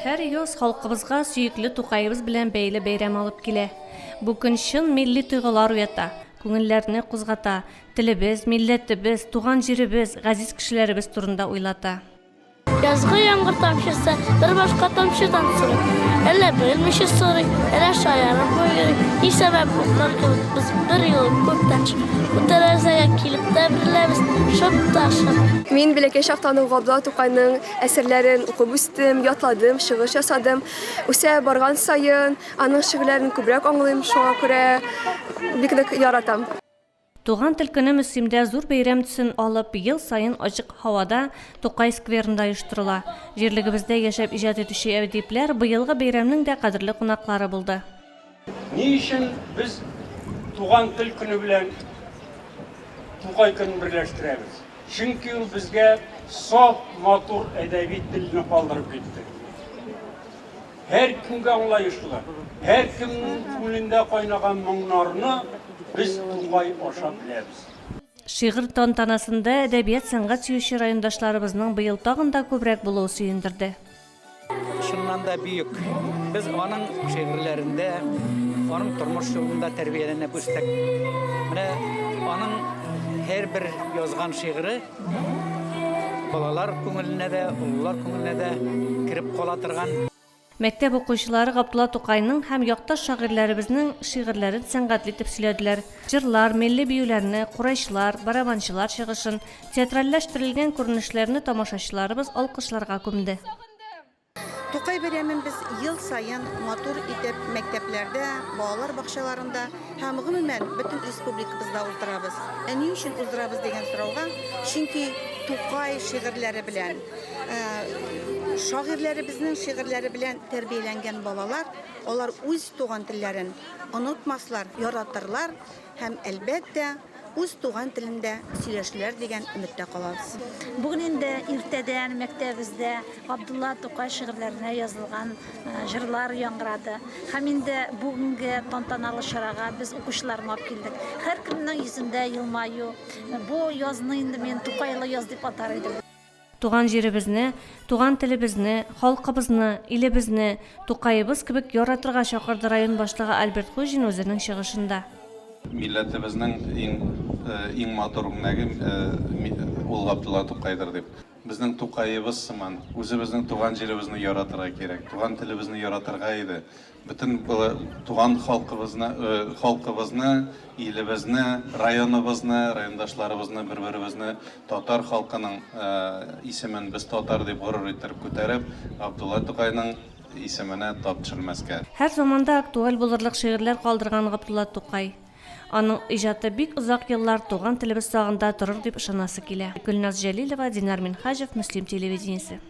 Һәр яз халкыбызга сөекле Тукаебыз белән бәйле бәйрәм алып килә. Бу көн чын милли тойгылар уята, күңелләрне кузгата, телебез, милләтебез, туган җиребез, газиз кешеләребез турында уйлата. Язгы яңгыр тамчысы бер башка тамчыдан сорый. Әллә белмичә сорый, әллә шаярып уйлый. Ни сәбәп утлар кебек без бер юлы күктән чыгып, бу тәрәзәгә килеп тә бәреләбез, шып та шып. Мин бәләкәй чактан ук Габдулла Тукайның әсәрләрен укып үстем, ятладым, чыгыш ясадым. Үсә барган саен аның шигырьләрен күбрәк аңлыйм, шуңа күрә бик нык яратам. Туган тел көне Мөслимдә зур бәйрәм төсен алып, ел саен ачык һавада Тукай скверында оештырыла. Җирлегебездә яшәп иҗат итүче әдипләр быелгы бәйрәмнең дә кадерле кунаклары булды. Ни өчен без Туган тел көне белән Тукай көнен берләштерәбез? Чөнки ул безгә саф, матур әдәби телне калдырып китте. Һәркемгә аңлаешлы, һәркемнең күңелендә кайнаган моңнарны без Тукай аша беләбез. Шигырь тантанасында әдәбият-сәнгать сөюче райондашларыбызның быел тагын да күбрәк булуы сөендерде. Чыннан да бөек. Без аның шигырьләрендә, аның тормыш юлында тәрбияләнеп үстек. Менә аның һәрбер язган шигыре Балалар күңеленә дә, олылар күңеленә дә кереп кала торган. Мәктәп укучылары Габдулла Тукайның һәм якташ шагыйрьләребезнең шигырьләрен сәнгатьле итеп сөйләделәр. Җырлар, милли биюләрне, курайчылар, барабанчылар чыгышын, театральләштерелгән күренешләрне тамашачыларыбыз алкышларга күмде. Тукай бәйрәмен без ел саен матур итеп мәктәпләрдә, балалар бакчаларында һәм, гомумән, бөтен республикабызда уздырабыз. Ә ни өчен уздырабыз дигән сорауга, чөнки Тукай шигырьләре белән, шагыйрьләребезнең шигырьләре белән тәрбияләнгән балалар, алар үз туган телләрен онытмаслар, яратырлар һәм, әлбәттә, үз туган телендә сөйләшерләр дигән өметтә калабыз. Бүген инде иртәдән мәктәбебездә Габдулла Тукай шигырьләренә язылган җырлар яңгырады. Һәм инде бүгенге тантаналы чарага без укучыларны алып килдек. Һәркемнең йөзендә елмаю. Бу язны инде мин Тукайлы яз дип атар идем. Туган җиребезне, туган телебезне, халкыбызны, илебезне Тукаебыз кебек яратырга чакырды район башлыгы Альберт Хуҗин үзенең чыгышында. Милләтебезнең иң иң матур үрнәге ул Габдулла Тукайдыр дип. Безнең Тукаебыз сыман, үзебезнең туган җиребезне яратырга кирәк, туган телебезне яратырга иде. Бөтен туган халкыбызны, халкыбызны, илебезне, районыбызны, райондашларыбызны, бер-беребезне татар халкының исемен без татар дип горур иттереп күтәреп, Габдулла Тукайның исеменә тап төшермәскә. Һәр заманда актуаль булырлык шигырьләр калдырган Габдулла Тукай. Аның иҗаты бик озак еллар туган телебез сагында торыр дип ышанасы килә. Гөлназ Җәлилова, Динар Минһаҗев, Мөслим телевидениесе.